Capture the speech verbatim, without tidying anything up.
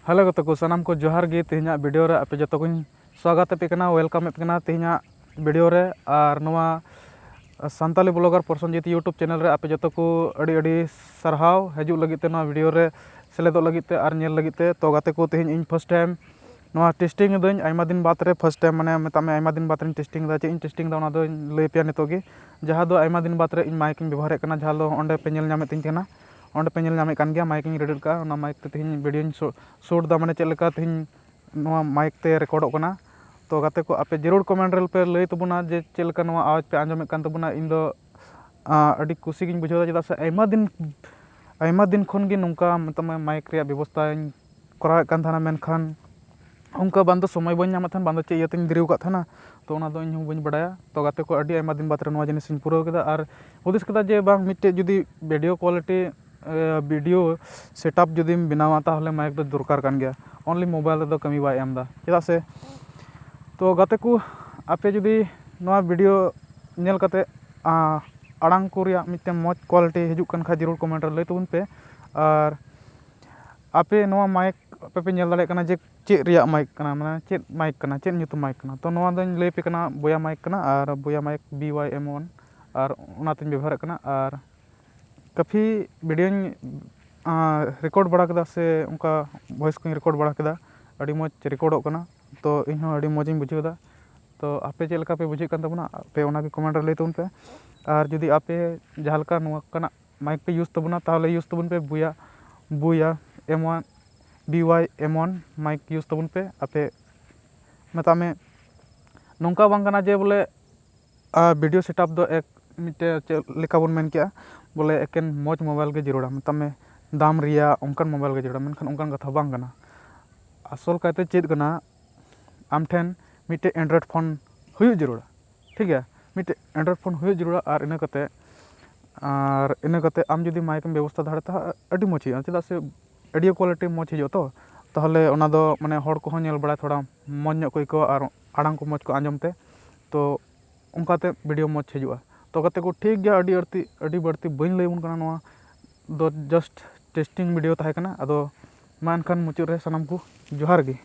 Hello ᱜᱟᱛᱮ ᱠᱚ, ᱥᱟᱱᱟᱢ ᱠᱚ ᱡᱚᱦᱟᱨ ᱜᱮ᱾ ᱛᱮᱦᱮᱧᱟᱜ ᱵᱷᱤᱰᱤᱭᱳ ᱨᱮ ᱟᱯᱮ ᱡᱚᱛᱚ ᱠᱚᱧ ᱥᱣᱟᱜᱚᱛ ᱮᱫ ᱯᱮ ᱠᱟᱱᱟ, ᱣᱮᱞᱠᱟᱢ ᱮᱫ ᱯᱮ ᱠᱟᱱᱟ ᱛᱮᱦᱮᱧᱟᱜ ᱵᱷᱤᱰᱤᱭᱳ ᱨᱮ᱾ ᱟᱨ ᱱᱚᱣᱟ ᱥᱟᱱᱛᱟᱞᱤ ᱵᱞᱚᱜᱟᱨ ᱯᱨᱚᱥᱮᱱᱡᱤᱛ YouTube ᱪᱮᱱᱮᱞ ᱨᱮ ᱟᱯᱮ ᱡᱚᱛᱚ ᱠᱚ ᱟᱹᱰᱤ ᱟᱹᱰᱤ ᱥᱟᱨᱦᱟᱣ ᱦᱤᱡᱩᱜ ᱞᱟᱹᱜᱤᱫ ᱛᱮ, ᱱᱚᱣᱟ ᱵᱷᱤᱰᱤᱭᱳ ᱨᱮ ᱥᱮᱞᱮᱫᱚᱜ ᱞᱟᱹᱜᱤᱫ ᱛᱮ ᱟᱨ ᱧᱮᱞ ᱞᱟᱹᱜᱤᱫ ᱛᱮ᱾ ᱛᱚ ᱜᱟᱛᱮ ᱠᱚ, ᱛᱮᱦᱮᱧ ᱤᱧ ᱯᱷᱟᱥᱴ ᱴᱟᱭᱤᱢ ᱱᱚᱣᱟ ᱴᱮᱥᱴᱤᱝ ᱮᱫᱟᱹᱧ, ᱟᱭᱢᱟ ᱫᱤᱱ ᱵᱟᱫᱽ ᱨᱮ ᱯᱷᱟᱥᱴ ᱴᱟᱭᱤᱢ, ᱢᱟᱱᱮ ᱢᱮᱛᱟᱜ ᱢᱮ ᱟᱭᱢᱟ ᱫᱤᱱ ᱵᱟᱫᱽ ᱨᱮᱧ ᱴᱮᱥᱴᱤᱝ ᱮᱫᱟ᱾ ᱪᱮᱫ ᱤᱧ ᱴᱮᱥᱴᱤᱝ ᱮᱫᱟ ᱚᱱᱟ ᱫᱚᱧ ᱞᱟᱹᱭ ᱟᱯᱮᱭᱟ ᱱᱤᱛᱚᱜ ᱜᱮ᱾ ᱡᱟᱦᱟᱸ ᱫᱚ ᱟᱭᱢᱟ ᱫᱤᱱ ᱵᱟᱫᱽ ᱨᱮ ᱤᱧ ᱢᱟᱭᱤᱠ ᱤᱧ ᱵᱮᱵᱚᱦᱟᱨᱮᱫ ᱠᱟᱱᱟ, ᱡᱟᱦᱟᱸ ᱫᱚ ᱚᱸᱰᱮ ᱯᱮ ᱧᱮᱞ ᱧᱟᱢᱮᱫ ᱛᱤᱧ ᱠᱟᱱᱟ, ᱚᱸᱰᱮ ᱯᱮ ᱧᱮᱞ ᱧᱟᱢᱮᱫ ᱠᱟᱱ ᱜᱮᱭᱟ, ᱢᱟᱭᱤᱠ ᱤᱧ ᱨᱮᱰᱤ ᱞᱮᱫ ᱠᱟᱜᱼᱟ᱾ ᱚᱱᱟ ᱢᱟᱭᱤᱠ ᱛᱮ ᱛᱮᱦᱮᱧ ᱵᱷᱤᱰᱤᱭᱳᱧ ᱥᱩᱴ ᱮᱫᱟ, ᱢᱟᱱᱮ ᱪᱮᱫ ᱞᱮᱠᱟ ᱛᱮᱦᱮᱧ ᱱᱚᱣᱟ ᱢᱟᱭᱤᱠ ᱛᱮ ᱨᱮᱠᱚᱨᱰᱚᱜ ᱠᱟᱱᱟ᱾ ᱛᱚ ᱜᱟᱛᱮ ᱠᱚ, ᱟᱯᱮ ᱡᱟᱹᱨᱩᱲ ᱠᱚᱢᱮᱱᱴ ᱨᱮ ᱯᱮ ᱞᱟᱹᱭ ᱛᱟᱵᱚᱱᱟ ᱡᱮ ᱪᱮᱫ ᱞᱮᱠᱟ ᱱᱚᱣᱟ ᱟᱣᱟᱡᱽ ᱯᱮ ᱟᱸᱡᱚᱢᱮᱫ ᱠᱟᱱ ᱛᱟᱵᱚᱱᱟ᱾ ᱤᱧ ᱫᱚ ᱟᱸ, ᱟᱹᱰᱤ ᱠᱩᱥᱤ ᱜᱤᱧ ᱵᱩᱡᱷᱟᱹᱣ ᱮᱫᱟ, ᱪᱮᱫᱟᱜ ᱥᱮ ᱟᱭᱢᱟ ᱫᱤᱱ ᱟᱭᱢᱟ ᱫᱤᱱ ᱠᱷᱚᱱ ᱜᱮ ᱱᱚᱝᱠᱟ ᱢᱮᱛᱟᱜ ᱢᱮ ᱢᱟᱭᱤᱠ ᱨᱮᱭᱟᱜ ᱵᱮᱵᱚᱥᱛᱷᱟᱧ ᱠᱚᱨᱟᱣᱮᱫ ᱠᱟᱱ ᱛᱟᱦᱮᱱᱟ, ᱢᱮᱱᱠᱷᱟᱱ ᱚᱱᱠᱟ ᱵᱟᱝ ᱫᱚ ᱥᱚᱢᱚᱭ ᱵᱟᱹᱧ ᱧᱟᱢᱮᱫ ᱛᱟᱦᱮᱱ, ᱵᱟᱝ ᱫᱚ ᱪᱮᱫ ᱤᱭᱟᱹᱛᱮᱧ ᱫᱮᱨᱤ ᱟᱠᱟᱫ ᱛᱟᱦᱮᱱᱟ᱾ ᱛᱚ ᱚᱱᱟ ᱫᱚ ᱤᱧ ᱦᱚᱸ ᱵᱟᱹᱧ ᱵᱟᱲᱟᱭᱟ᱾ ᱛᱚ ᱜᱟᱛᱮ ᱠᱚ, ᱟᱹᱰᱤ ᱟᱭᱢᱟ ᱫᱤᱱ ᱵᱟᱫᱽ ᱨᱮ ᱱᱚᱣᱟ ᱡᱤᱱᱤᱥ ᱤᱧ ᱯᱩᱨᱟᱹᱣ ᱠᱮᱫᱟ ᱟᱨ ᱦᱩᱫᱤᱥ ᱠᱮᱫᱟ ᱡᱮ ᱵᱟᱝ, ᱢᱤᱫᱴᱮᱡ ᱡᱩᱫᱤ ᱵᱷᱤᱰᱤᱭᱳ ᱠᱳᱣᱟᱞᱤᱴᱤ, ᱮ, ᱵᱷᱤᱰᱤᱭᱳ ᱥᱮᱴᱟᱯ ᱡᱩᱫᱤᱢ ᱵᱮᱱᱟᱣᱟ, ᱛᱟᱦᱚᱞᱮ ᱢᱟᱭᱤᱠ ᱫᱚ ᱫᱚᱨᱠᱟᱨ ᱠᱟᱱ ᱜᱮᱭᱟ᱾ ᱚᱱᱞᱤ ᱢᱳᱵᱟᱭᱤᱞ ᱨᱮᱫᱚ ᱠᱟᱹᱢᱤ ᱵᱟᱭ ᱮᱢ ᱮᱫᱟ, ᱪᱮᱫᱟᱜ ᱥᱮ᱾ ᱛᱚ ᱜᱟᱛᱮ ᱠᱚ, ᱟᱯᱮ ᱡᱩᱫᱤ ᱱᱚᱣᱟ ᱵᱷᱤᱰᱤᱭᱳ ᱧᱮᱞ ᱠᱟᱛᱮ, ᱟ, ᱟᱲᱟᱝ ᱠᱚ ᱨᱮᱭᱟᱜ ᱢᱤᱫᱴᱮᱱ ᱢᱚᱡᱽ ᱠᱳᱣᱟᱞᱤᱴᱤ ᱦᱤᱡᱩᱜ ᱠᱟᱱ ᱠᱷᱟᱡ, ᱡᱟᱹᱨᱩᱲ ᱠᱚᱢᱮᱱᱴ ᱨᱮ ᱞᱟᱹᱭ ᱛᱟᱵᱚᱱ ᱯᱮ᱾ ᱟᱨ ᱟᱯᱮ ᱱᱚᱣᱟ ᱢᱟᱭᱤᱠ ᱟᱯᱮ ᱯᱮ ᱧᱮᱞ ᱫᱟᱲᱮᱭᱟᱜ ᱠᱟᱱᱟ ᱡᱮ ᱪᱮᱫ ᱨᱮᱭᱟᱜ ᱢᱟᱭᱤᱠ ᱠᱟᱱᱟ, ᱢᱟᱱᱮ ᱪᱮᱫ ᱢᱟᱭᱤᱠ ᱠᱟᱱᱟ, ᱪᱮᱫ ᱧᱩᱛᱩᱢ ᱢᱟᱭᱤᱠ ᱠᱟᱱᱟ᱾ ᱛᱚ ᱱᱚᱣᱟ ᱫᱚᱧ ᱞᱟᱹᱭ ᱟᱯᱮ ᱠᱟᱱᱟ, ᱵᱚᱭᱟ ᱢᱟᱭᱤᱠ ᱠᱟᱱᱟ, ᱟᱨ ᱵᱚᱭᱟ ᱢᱟᱭᱤᱠ B Y M one, ᱟᱨ ᱚᱱᱟᱛᱮᱧ ᱵᱮᱵᱚᱦᱟᱨᱮᱫ ᱠᱟᱱᱟ᱾ ᱟᱨ ᱠᱟᱹᱯᱷᱤ ᱵᱷᱤᱰᱤᱭᱳᱧ, ᱟ, ᱨᱮᱠᱚᱨᱰ ᱵᱟᱲᱟ ᱠᱮᱫᱟ, ᱥᱮ ᱚᱱᱠᱟ ᱵᱷᱚᱭᱮᱥ ᱠᱚᱧ ᱨᱮᱠᱚᱨᱰ ᱵᱟᱲᱟ ᱠᱮᱫᱟ, ᱟᱹᱰᱤ ᱢᱚᱡᱽ ᱨᱮᱠᱚᱨᱰᱚᱜ ᱠᱟᱱᱟ᱾ ᱛᱚ ᱤᱧᱦᱚᱸ ᱟᱹᱰᱤ ᱢᱚᱡᱽ ᱤᱧ ᱵᱩᱡᱷᱟᱹᱣ ᱮᱫᱟ᱾ ᱛᱚ ᱟᱯᱮ ᱪᱮᱫ ᱞᱮᱠᱟ ᱯᱮ ᱵᱩᱡᱷᱟᱹᱣᱮᱫ ᱠᱟᱱ ᱛᱟᱵᱚᱱᱟ, ᱟᱯᱮ ᱚᱱᱟᱜᱮ ᱠᱚᱢᱮᱱᱴ ᱨᱮ ᱞᱟᱹᱭ ᱛᱟᱵᱚᱱ ᱯᱮ᱾ ᱟᱨ ᱡᱩᱫᱤ ᱟᱯᱮ ᱡᱟᱦᱟᱸ ᱞᱮᱠᱟ ᱱᱚᱝᱠᱟᱱᱟᱜ ᱢᱟᱭᱤᱠ ᱯᱮ ᱤᱭᱩᱡᱽ ᱛᱟᱵᱚᱱᱟ, ᱛᱟᱦᱚᱞᱮ ᱤᱭᱩᱡᱽ ᱛᱟᱵᱚᱱ ᱯᱮ ᱵᱩᱭᱟ, ᱵᱩᱭᱟ M one, B Y M one ᱢᱟᱭᱤᱠ ᱤᱭᱩᱡᱽ ᱛᱟᱵᱚᱱ ᱯᱮ᱾ ᱟᱯᱮ ᱢᱮᱛᱟᱜ ᱢᱮ ᱱᱚᱝᱠᱟ ᱵᱟᱝ ᱠᱟᱱᱟ ᱡᱮ ᱵᱚᱞᱮ, ᱟ, ᱵᱷᱤᱰᱤᱭᱳ ᱥᱮᱴᱟᱯ ᱫᱚ ᱮᱠ ᱢᱤᱫᱴᱮᱡ ᱪᱮᱫ ᱞᱮᱠᱟ ᱵᱚᱱ ᱢᱮᱱ ᱠᱮᱜᱼᱟ, ᱵᱚᱞᱮ ᱮᱠᱮᱱ ᱢᱚᱡᱽ ᱢᱳᱵᱟᱭᱤᱞ ᱜᱮ ᱡᱟᱹᱨᱩᱲᱟ, ᱢᱮᱛᱟᱜ ᱢᱮ ᱫᱟᱢ ᱨᱮᱭᱟᱜ ᱚᱱᱠᱟᱱ ᱢᱳᱵᱟᱭᱤᱞ ᱜᱮ ᱡᱟᱹᱨᱩᱲᱟ, ᱢᱮᱱᱠᱷᱟᱱ ᱚᱱᱠᱟᱱ ᱠᱟᱛᱷᱟ ᱵᱟᱝ ᱠᱟᱱᱟ᱾ ᱟᱥᱚᱞ ᱠᱟᱭᱛᱮ ᱪᱮᱫ ᱠᱟᱱᱟ, ᱟᱢ ᱴᱷᱮᱱ ᱢᱤᱫᱴᱮᱡ Android ᱯᱷᱳᱱ ᱦᱩᱭᱩᱜ ᱡᱟᱹᱨᱩᱲᱟ, ᱴᱷᱤᱠ ᱜᱮᱭᱟ, ᱢᱤᱫᱴᱮᱡ Android ᱯᱷᱳᱱ ᱦᱩᱭᱩᱜ ᱡᱟᱹᱨᱩᱲᱟ᱾ ᱟᱨ ᱤᱱᱟᱹ ᱠᱟᱛᱮ, ᱟᱨ ᱤᱱᱟᱹ ᱠᱟᱛᱮ ᱟᱢ ᱡᱩᱫᱤ ᱢᱟᱭᱤᱠ ᱮᱢ ᱵᱮᱵᱚᱥᱛᱷᱟ ᱫᱟᱲᱮᱭᱟᱜᱼᱟ, ᱛᱟᱦᱚᱞᱮ ᱟᱹᱰᱤ ᱢᱚᱡᱽ ᱦᱩᱭᱩᱜᱼᱟ, ᱪᱮᱫᱟᱜ ᱥᱮ ᱚᱰᱤᱭᱳ ᱠᱳᱣᱟᱞᱤᱴᱤ ᱢᱚᱡᱽ ᱦᱤᱡᱩᱜᱼᱟ᱾ ᱛᱚ ᱛᱟᱦᱚᱞᱮ ᱚᱱᱟ ᱫᱚ ᱢᱟᱱᱮ ᱦᱚᱲ ᱠᱚᱦᱚᱸ ᱧᱮᱞ ᱵᱟᱲᱟᱭ ᱛᱷᱚᱲᱟ ᱢᱚᱡᱽ ᱧᱚᱜ ᱠᱚ ᱟᱹᱭᱠᱟᱹᱣᱟ ᱟᱨ ᱟᱲᱟᱝ ᱠᱚ ᱢᱚᱡᱽ ᱠᱚ ᱟᱸᱡᱚᱢ ᱛᱮ᱾ ᱛᱚ ᱚᱱᱠᱟᱛᱮ ᱵᱷᱤᱰᱤᱭᱳ ᱢᱚᱡᱽ ᱦᱤᱡᱩᱜᱼᱟ᱾ ᱛᱚ ᱜᱟᱛᱮ ᱠᱚ, ᱴᱷᱤᱠ ᱜᱮᱭᱟ, ᱟᱹᱰᱤ ᱟᱹᱲᱛᱤ, ᱟᱹᱰᱤ ᱵᱟᱹᱲᱛᱤ ᱵᱟᱹᱧ ᱞᱟᱹᱭ ᱟᱵᱚᱱ ᱠᱟᱱᱟ, ᱱᱚᱣᱟ ᱫᱚ just testing ᱵᱷᱤᱰᱤᱭᱳ ᱛᱟᱦᱮᱸ ᱠᱟᱱᱟ᱾ ᱟᱫᱚ ᱢᱟ ᱮᱱᱠᱷᱟᱱ ᱢᱩᱪᱟᱹᱫ ᱨᱮ ᱥᱟᱱᱟᱢ ᱠᱚ ᱡᱚᱦᱟᱨ ᱜᱮ᱾